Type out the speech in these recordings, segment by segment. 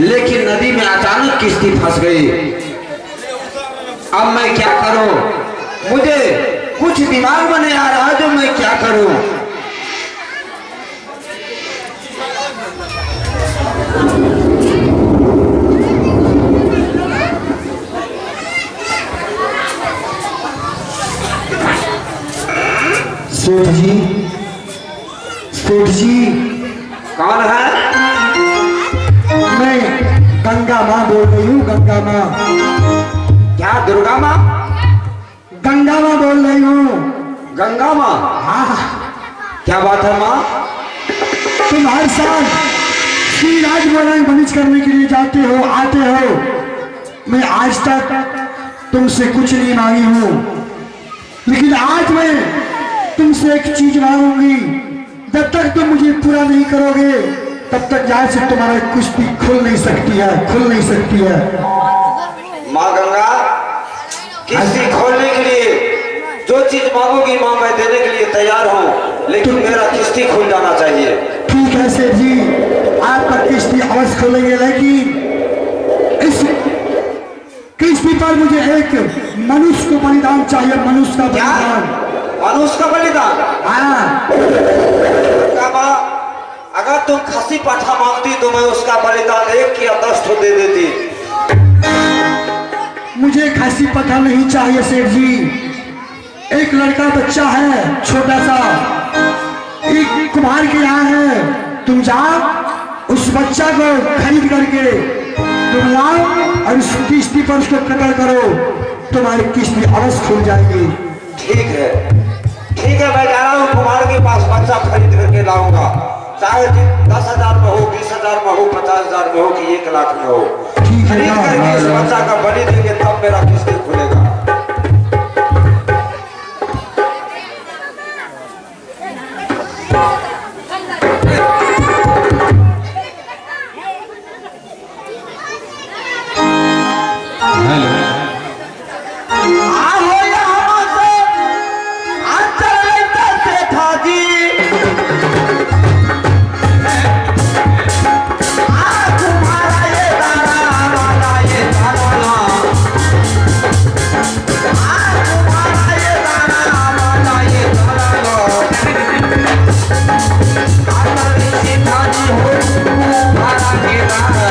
लेकिन नदी में अचानक किश्ती फंस गई। अब मैं क्या करूं? मुझे कुछ दिमाग में नहीं आ रहा जो मैं क्या करूं। सेठ जी, सेठ जी। कौन है? मैं गंगा माँ बोल रही हूँ, गंगा माँ। क्या दुर्गा माँ? गंगा माँ बोल रही हूँ। गंगा माँ? हाँ। क्या बात है माँ? तुम हर साल श्री राज बनिज करने के लिए जाते हो, आते हो। मैं आज तक तुमसे कुछ नहीं मांगी हूँ, लेकिन आज मैं तुमसे एक चीज मांगूंगी। जब तक तुम मुझे पूरा नहीं करोगे तब तक यहाँ से तुम्हारा कुश्ती खुल नहीं सकती है, खुल नहीं सकती है। माँ गंगा, किश्ती खोलने के लिए जो चीज मांगोगी माँ मैं देने के लिए तैयार हूँ, लेकिन मेरा किश्ती खुल जाना चाहिए। ठीक है सेठ जी, आपका किश्ती अवश्य खोलेंगे, लेकिन इस किश्ती पर मुझे एक मनुष्य को बलिदान चाहिए, मनुष्य का क्या? बलिदान। मनुष्य का बलिदान? हाँ। गंगा माँ, अगर तुम खसी पाठा मांगती तो मैं उसका बलिदान 1 या 10 ठो दे देती। मुझे खासी पता नहीं चाहिए सेठ जी। एक लड़का बच्चा है छोटा सा, एक कुम्हार के यहाँ है। तुम जाओ, उस बच्चा को खरीद करके तुम लाओ और उस किश्ती पर उसको कत्ल करो, तुम्हारी किश्ती अवश्य खुल जाएगी। ठीक है, ठीक है, मैं जा रहा हूँ कुम्हार के पास, बच्चा खरीद करके लाऊंगा, चाहे 10,000 में हो, 20,000 में हो, 50,000 में हो कि 1 लाख में हो। ठीक है, खरीद जाओ। करके इस बच्चा का बलि देंगे तब मेरा किश्ती खुलेगा। आहो यहाँ से अंचल लेता सेठा जी। आ तुम्हारा ये दाना वाला ये दाना। आ तुम्हारा ये दाना वाला ये दाना। अंचल सेठा जी हो तुम्हारा ये दाना।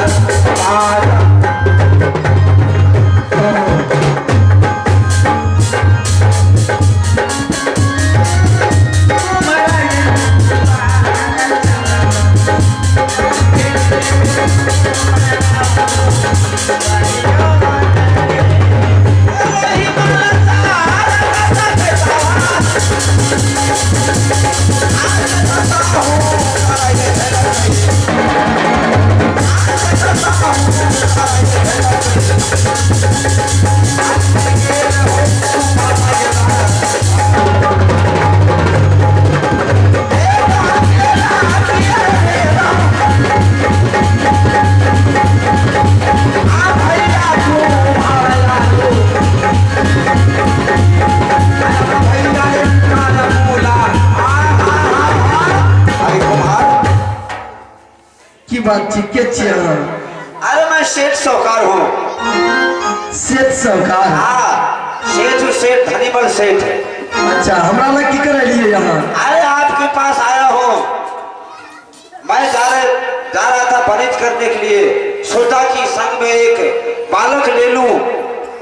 अरे कुमार, की बात छी, के छियै अहाँ? अरे मैं सेठ साहूकार हूँ। सेठ साहूकार? हाँ, सेठ हूँ, सेठ धनीमल सेठ। अच्छा, हमरा लग की करै लिए यहाँ? अरे आपके पास आया हूँ मैं, जा रहा था बनिज करने के लिए, सोचा कि संग में एक बालक ले लूं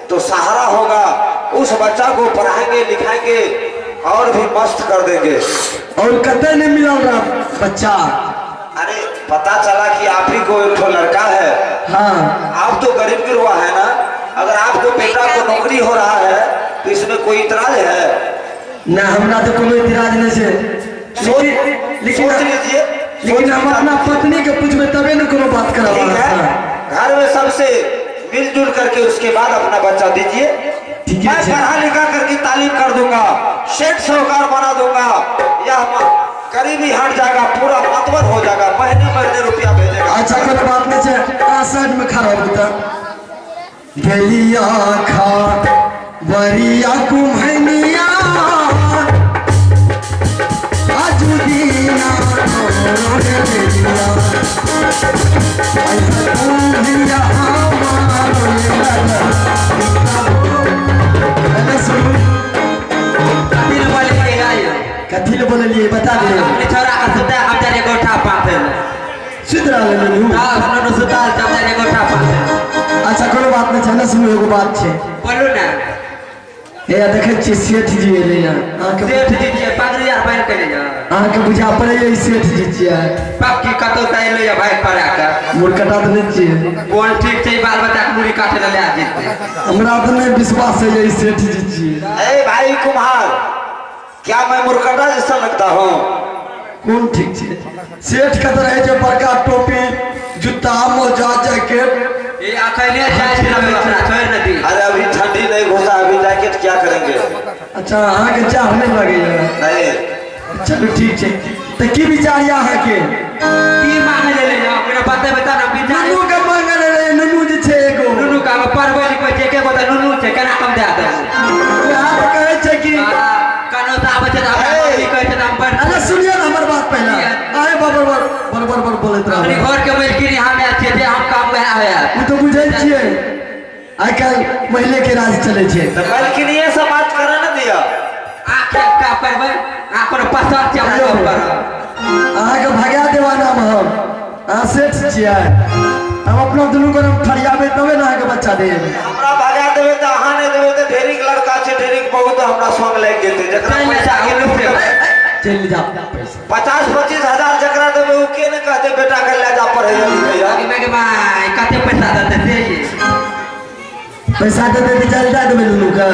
तो सहारा होगा, उस बच्चा को पढ़ाएंगे लिखाएंगे और भी मस्त कर देंगे। और कतई नहीं मिलल रहा बच्चा? अरे पता चला कि आप ही को एक ठो लड़का है। हाँ। आप तो गरीब गिरवा है ना, अगर आपको बेटा को नौकरी हो रहा है तो इसमें कोई इतराज है? ना, हमरा तो कोनो इतराज नहीं है। लेकिन सोच लीजिए। लेकिन हम अपना पत्नी के पूछबे तबे न कोनो बात करब। ठीक है, घर में सबसे मिलजुल करके उसके बाद अपना बच्चा दीजिए। ठीक है, मैं ठीक। पढ़ा लिखा करके तालीम कर दूंगा, सेठ साहूकार बना दूंगा, यह गरीबी हट जाएगा, पूरा मतबल हो जाएगा, महीने महीने रुपया भेजेगा। अच्छा, कोनो बात नहीं है, अहाँ साइड में खड़ा हो। त भेलिया खा बरिया कुम्हनिया आजुदीना भेलिया। बोललियै बता दे। अपने छोरा के सुता हम जाने गोठा पाते। सुति रहलै नुनू? हां, नुनू सुताल हम जाने गोठा पाते। अच्छा, कोनो बात नहि छै ने। सुनू, एगो बात छै। बोलू ने। हे, देखै छियै सेठ जी एलै हँ अहाँके। सेठ जी छियै, पगड़ी आर बान्हि के ले। अहाँके बुझा पड़ैए ई सेठ जी छियै? पक्की कतौ से एलै या भागि पड़ा के। मुरकटा तऽ नहि छियै? कोन ठीक छै, बाल बच्चा के मुड़ी काटे लए लए जेतै। हमरा तऽ नहि विश्वास है ई सेठ जी छियै। ए भाई कुम्हार, क्या मैं मुरकटा जैसा लगता हूँ? कोन ठीक छै, सेठ के तऽ रहै छै बड़का टोपी, जूता, मोजा, जैकेट। ए अखने जाइ छै रवि, अपना छोड़ि ने दी। अरे, अभी ठंडी नहीं घुसा, अभी जैकेट क्या करेंगे? अच्छा, अहाँके चाह नहि लगैए? नहीं। चलू, ठीक छै। तऽ की विचार यऽ अहाँके? की मांगे ले ले अपने बतेबै तब ने विचार। नुनू के मांगल रहै, नुनू जे छै एगो। नुनू का हम पढ़बै लिखबै छै, एके गो तऽ नुनू छै, केना कम दए देबै? वएह तऽ कहै छै कि कनो तऽ आबै छै तऽ हमरा मम्मी कहै छै तऽ हम बड़ अरे, सुनिए ने हमर बात पहिले। आए बबर बर बरबर बर बोलैत अपने रहबै। घर के मालकिनी हम आयल छियै, जे हम काम वएह होयत। ओ तऽ बुझै छियै, आइ काल्हि महिले के राज चलै छै। तो मालकिनिये से बात करे ना दिया। आँख का करबै, अहाँ कोनो पसन्द छै हमरा गप करब। अहाँके भगा देवा नाम हम। अहाँ सेठ छियै, हम अपना दुनू गोरे फरियाबै तबे ने अहाँके बच्चा देब। हमरा भगा देबै तऽ अहाँ नहि देबै तऽ ढेरिक लड़का छै, ढेरिक बहुत हमरा संग लागि जेतै जकरा चलि पैसा जाउ, के लोभ देबै। चलि जाउ पैसा। 50-25 हजार जकरा देबै, ओ के नहि कहतै बेटा के लए जा, पढ़ै लिखै। आगे माय कते पैसा देतै से ये? पैसा देतै तऽ चल दए देबै दुनू के।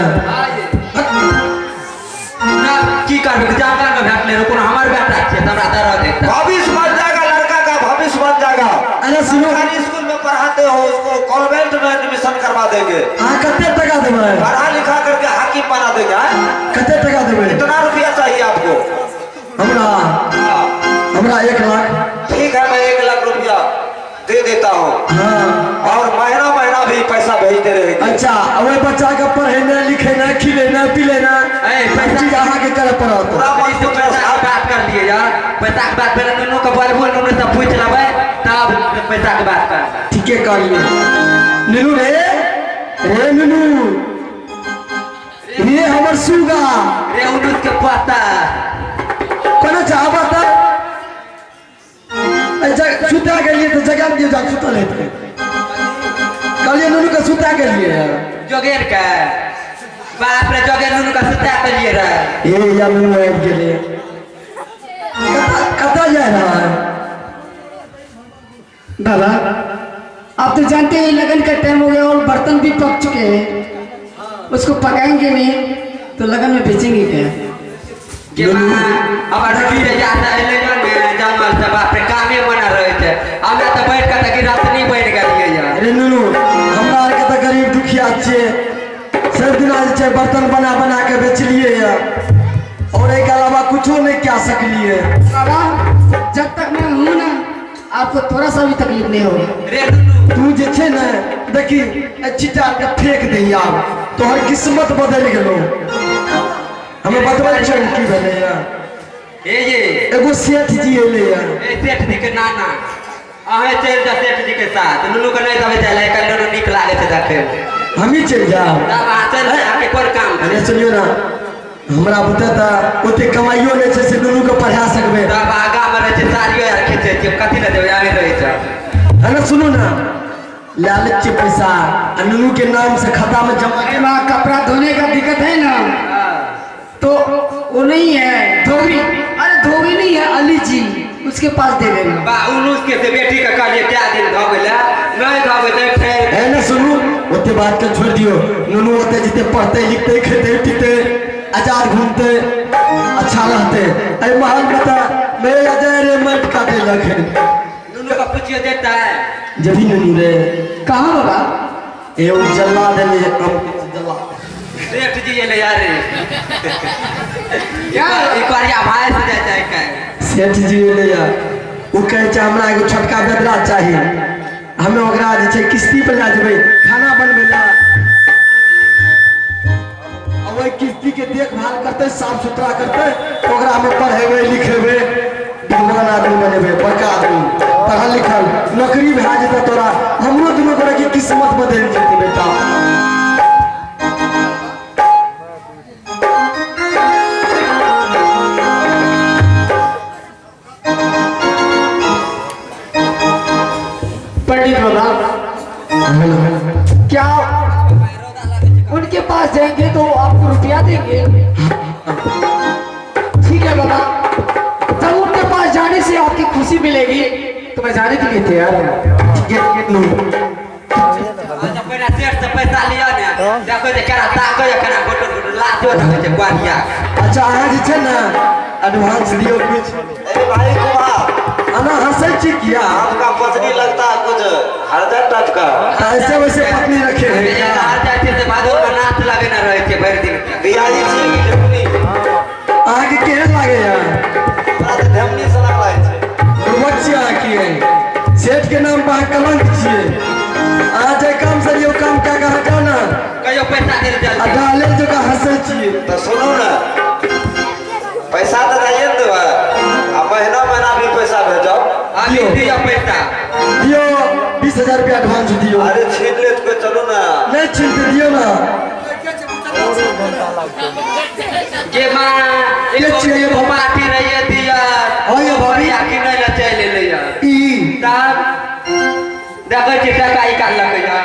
ना, की करबै, जंगल में भेटलै रह, कोनो हमर बेटा छियै तऽ हमरा दरद हेतै। भविष्य बन जाएगा, लड़का का भविष्य बन जाएगा। अरे सुनो। सरकारी स्कूल में पढ़ाते हो, उसको कॉन्वेंट में एडमिशन करवा देंगे। अहाँ कते टका देबै? पढ़ा लिखा करके हाकिम बना देंगे, हैं? कते टका देबै? कितना रुपया चाहिए आपको? हमरा? हाँ। हमरा 1 लाख। ठीक है, मैं 1 लाख रुपया दे देता हूँ। और महीना महीना भी पैसा भेजते रहेंगे। अच्छा, ओहि बच्चा के पढ़ेनाइ, लिखेनाइ, खिलेनाइ, पिलेनाइ, ए, सब पैसा- चीज अहाँके करऽ पड़त। पूरा मजबूत पैसा के बात कर लिए यार, पैसा के बात पहले नुनू के बोलबो, नुनू से पूछ लेबै तब पैसा के बात कर। ठीके कहलियै। नुनू रे, रे नुनू रे, हमर सुगा। रे उनुस के पता। कोना चाहब तऽ सुता गेलियै तऽ जगह दियौ, जा सुतल हेतै। कहलियै नुनू के सुता गेलियै। जोगेर के बाप रे, जोगेर नुनू के सुता के लिए रे। ए या, नुनू आबि गेलै। कतऽ कतऽ जा रहा है? बाबा, आप तो जानते हैं लगन का टाइम हो गया और बर्तन भी पक चुके हैं। उसको पकाएंगे नहीं तो लगन में बेचेंगे क्या? के माँ हमर नुनू जे जा एलै ने जंगल से, बाप रे, कामे मना रहै छै। हमरा तऽ बैठ के तऽ गिरहतनी बनि गेलियै यार। अरे नुनू, हमरा आरके तऽ गरीब दुखिया छियै। सब दिना जे छै बर्तन बना बना के बेचलियै यऽ और एहिके अलावा कुछो नहि कए सकलियै। बाबा, जब तक मैं हूँ ना, आपको थोड़ा सा भी तकलीफ नहीं होगी। रे नुनू। तू जे छै ने, देखी, एहि छिट्टा के फेंक दही आब, तोहर किस्मत बदलि गेलो। हमे बतबै छियौ की भेलै यऽ। ए ये। एगो सेठ जी एलै यऽ। ए सेठ जी के नाना, अहें चलि जा सेठ जी के साथ, नुनू के नहि देबै जाय लए। एकर नुनू नीक लागै छै देखै मे। हमही चलि जायब? तब अहाँ चलि जाउ, अहाँके कोन काम छै? अरे सुनियौ ने, हमरा बुते तऽ ओते कमाइयो नहि छै से नुनू के पढ़ा सकबै। तब आगा मे रहै छै, साड़ियो आर खींचै छियै, कथी लए देबै, आगे रहै छै। अरे सुनू ने, लए लै छियै पैसा आ नुनू के नाम से खाता में जमा। अरे वहाँ कपड़ा धोने का दिक्कत है ना, तो वो नहीं है धोबी, अरे धोबी नहीं है, अली जी, उसके पास दे देना। बा उनुस के से बेटी के कहलियै कए दिन धोबै लए, नहि धोबै तऽ फेर। है ने, सुनू, ओते बात के छोड़ दियो। नुनू ओते जिते पढ़ते, लिखते, खेते, पीते, आजाद घूमते, अच्छा रहते। एहि महल में तऽ मेरे अजय रे माटि काटे लखे। नुनू के पुछियो जेतै। जभी नुनू रे? कहाँ बाबा? ए ओ जला देले, हम जला। सेठ जी एलै यार। ई करिया भाई से जाइ छै के। सेठ जी एलै या, ओ कहै छै हमरा एगो छोटका बेदरा चाही। हमे ओकरा जे छै किश्ती पर लए जेबै खाना बनबै लए आ ओहि किश्ती के देखभाल करतै, साफ सुथरा करतै। ओकरा हमे पढ़ेबै, लिखेबै, विद्वान आदमी बनेबै, बड़का आदमी, पढ़ल लिखल, नौकरी भए जेतै तोरा। हमरो दुनू गोरे के किस्मत बदलि जेतै बेटा। पंडित बाबा, क्या उनके पास जाएंगे तो आपको रुपया देंगे? ठीक है बाबा, जब उनके पास जाने से आपकी खुशी मिलेगी तो मैं जाने के लिए तैयार हूँ। ठीक है नुनू। अच्छा, पहिने सेठ से पैसा लिअ ने, देखो जे केना ताकै या केना गोटो गोटो लाजो देखै छै ग्वालिया। अच्छा, अहाँ जे छै ने एडवांस दियौ किछु। अरे भाई कुमार, अना हंसै छी किया? आपका पत्नी लगता है कुछ हरदम टाइप का। ऐसे वैसे पत्नी रखे है क्या? बाहर जाइ छै से भादो में नाच लगेने रहै छै भरि दिन के। बियाही छी कि ढेमनी? अहाँके केहन लागैया? हमरा तऽ ढेमनी सनक लागै छै। बुड़बक छियै अहाँ। किए सेठ के नाम पर अहाँ कलंक छियै? अहाँ जे काम से यौ काम कए कऽ हटाउ ने। कहियो पैसा देल आ चलतै। डाले जकाँ हंसै छियै। तऽ सुनू ने, पैसा तऽ दैए ने देबै आ महीना महीना भी पैसा भेजब। अभी दिअ पैसा। दियौ, 20,000 रुपया एडवांस दियौ। अरे छीन लेत कोई, चलू ना। नहि छीनते, दियौ ने। गे माँ, के छियै ये एगो भाभी? पार्टी रहिए दिया। हाँ ये भाभी। किनै लए चलि एलैया। ई तब देखै छियै टका निकाललकै या।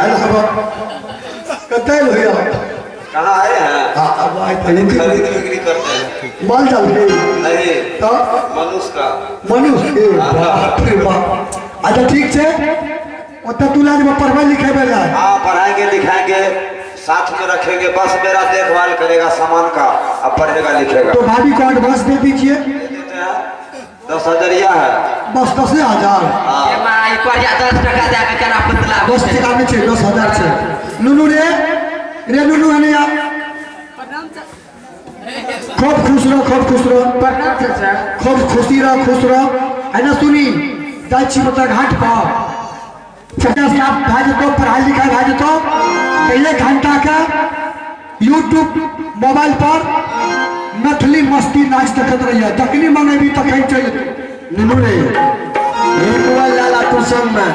अरे बाबा, कतऽ होइया? कहाँ आए हैं? हाँ, अब आइ तऽ खरीद बिक्री करते हैं। माल जाल के? नहीं। तऽ? मनुष्य का। मनुष्य के? बाप रे बाप। अच्छा, ठीक छै, ओतऽ तू ला जेबऽ पढ़बै लिखेबै लए? हाँ, पढ़ाएंगे लिखाएंगे, साथ में रखेंगे, बस मेरा देखभाल करेगा सामान का, अब पढ़ेगा लिखेगा। तो भाभी को एडवांस दे दीजिए। दे देते हैं, 10 हजरिया है। बस 10,000? हाँ। गे माँ, ई करिया 10 टका दए कऽ केना पुतला। 10 टका नहि छै, 10,000 छै। नुनू रे, रे नुनू, हने आ। खूब खुश रहो, खूब खुश रहो। प्रणाम चाचा। खूब खुशी रहो, खुश रहो। है ना, सुनी, जाइ छी मतलब घाट पर। चाचा साफ भए जेतौ, पढ़ाइ लिखाइ भए जेतौ तऽ एक घंटा के यूट्यूब मोबाइल पर मैथिली मस्ती नाच देखैत रहिए। जखनी मंगेबी तखन चलि जेतौ। नुनू रे, हे मोबाइल लाला, तू संगमे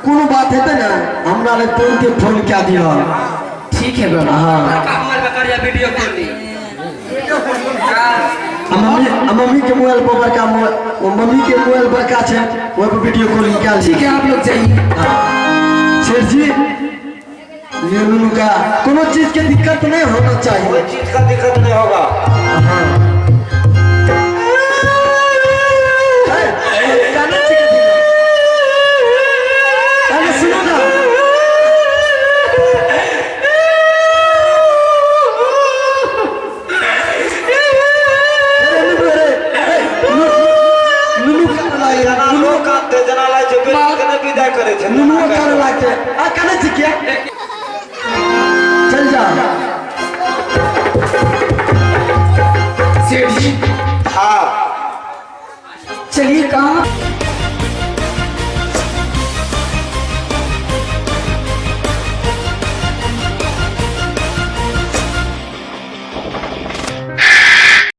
कोनो बात हेतै ने, हमरा लग तुरंते फोन कए दिहऽ। ठीक है बाबा। हाँ। बड़का मोबाइल में करिया वीडियो कॉलिंग। आ मम्मी, आ मम्मी के मोबाइल पर बड़का मोबाइल, ओ मम्मी के मोबाइल बड़का छै, ओहि पर वीडियो कॉलिंग कए। ठीक है, आप लोग जाइए। सेठ जी, ये नुनू का कोनो चीज के दिक्कत नहीं होना चाहिए। कोई चीज का दिक्कत नहीं होगा। हाँ। ए, काने छी कथी? काने सुनू ना। अरे नुनू, अरे, ए, नुनू, नुनू काने लागै। जना लोग कानते जना लागै छै, बेटी के नहि विदा करै छै। नुनू काने लागतै। आ काने छी किया? चल जा। सेठ जी। हाँ। चलिए, कहाँ?